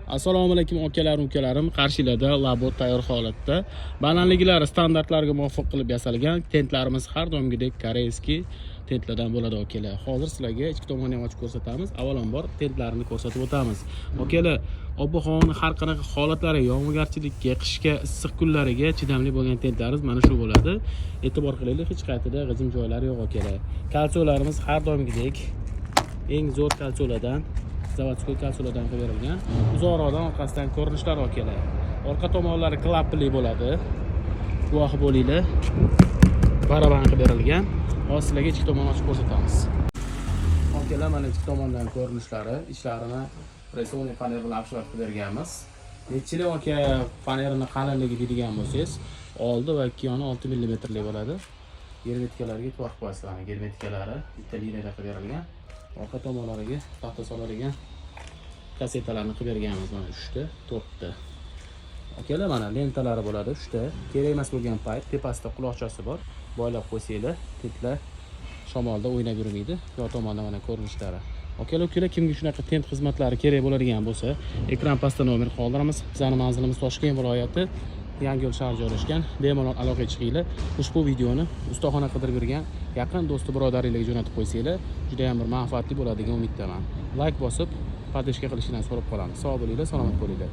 Assalomu alaykum, akalarim, ukalarim. Qarshinglarda Labot tayyor holatda. Balandliklari standartlarga muvofiq qilib yasalgan. Tentlarimiz har doimgidek корейский tentlardan bo'ladi, akalar. Hozir sizlarga ichki tomonni ham ochib ko'rsatamiz. Avvalambor tentlarni ko'rsatib o'tamiz. Akalar, ob-havoni har qanaqa holatlari, yog'ingarchilikka, qishga, issiq kunlariga chidamli bo'lgan tentlarimiz mana shu bo'ladi. E'tibor qilaylik, hech qayerda g'ijim joylari yo'q, akalar. Кольцо larimiz har doimgidek eng zo'r кольцо lardan, заводской кольцо lardan qilib berilgan. Uzoqroqdan orqasidan ko'rinishlar, akalar. Orqa tomonlari klapli bo'ladi. Guvohi bo'linglar. Baraban qilib berilgan. Hozir sizlarga ichki tomonni ochib ko'rsatamiz. Akalar, mana ichki tomondan ko'rinishlari, ichlarini прессованный faner bilan обшивать qilib berganmiz. Nechilik, aka, fanerini qalinligi deydigan bo'lsangiz, oldi va ikki yoni 6 millimetrlik bo'ladi. Germetikalarga e'tibor qilib qo'yasizlar. Mana germetikalari bitta liniyada qilib berilgan. Orqa tomonlariga taxta soladigan kassetalarni qilib berganmiz, mana 3 ta, 4 ta. Akalar, mana lentalari bo'ladi 3 ta. Kerak emas bo'lgan payt tepasida quloqchasi bor. Boylab qo'ysanglar, tentlar shamolda o'ynab yurmaydi. Yon tomonda mana ko'rinishlari. Akalar, ukalar, kimga shunaqa tent xizmatlari kerak bo'ladigan bo'lsa, ekran pastida nomer qoldiramiz. Bizning manzilimiz Toshkent viloyati, Yangiyo'l shahri joylashgan. Bemalol aloqaga chiqinglar. Ushbu videoni ustaxona qidirib yurgan yaqin do'sti birodaringlarga jo'natib qo'ysanglar, juda ham bir manfaatli bo'ladi degan umiddaman. Layk bosib, поддержка qilishinglarni so'rab qolamiz. Sog' bo'linglar, salomat bo'linglar.